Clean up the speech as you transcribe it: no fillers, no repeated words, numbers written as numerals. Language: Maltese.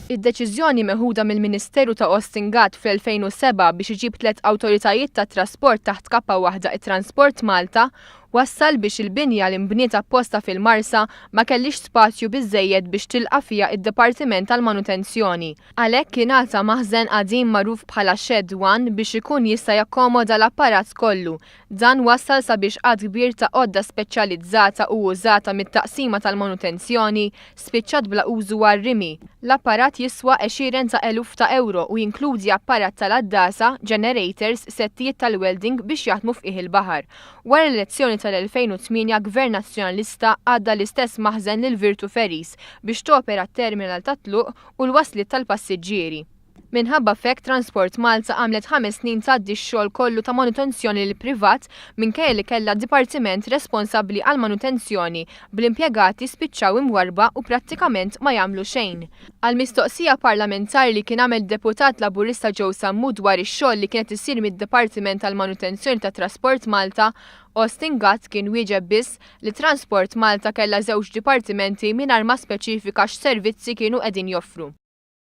Id-deċiżjoni meħuda mill-Ministeru ta' Austin Gatt fl-2007 biex iġib tlett awtoritajiet tat-trasport taħt kappa waħda it-Transport Malta wassal biex il-binja li nbniet apposta fil-Marsa ma kellhiex spazju biżżejjed biex tilqa' fiha id-Dipartiment tal-Manutenzjoni. Għalhekk ingħata maħżen qadim magħruf bħala Shed One biex ikun jista' jakkomoda l-apparat kollu. Dan wassal sabiex għadd kbir ta' għodda speċjalizzata u użata mit-Taqsima tal-Manutenzjoni spiċċat bla użu għar-rimi. L-apparat jiswa għexieren ta' eluf ta' ewro u jinkludi apparat tal-għaddasa, generators, settijiet tal-welding biex jaħdmu f'qiegħ il-baħar. Wara l-elezzjoni tal-2008 Gvern Nazzjonalista għadda l-istess maħżen lil Virtu Ferries biex topera t-terminal tat-tluq u l-wasliet tal-passiġġieri. Minħabba f'hekk Transport Malta għamlet ħames snin tgħaddi x-xogħol kollu ta' manutenzjoni lill-privat minkejja li kellha dipartiment responsabbli għall-manutenzjoni bl-impjegati spiċċaw imwarrba u prattikament ma jagħmlu xejn. Għal mistoqsija parlamentari li kien għamel d-Deputat Laburista Joe Sammut dwar ix-xogħol li kien qed isir mid-Dipartiment tal-Manutenzjoni ta' Trasport Malta, Austin Gatt kien wieġeb biss li Transport Malta kellha żewġ dipartimenti mingħajr ma speċifika x'servizzi kienu qegħdin joffru.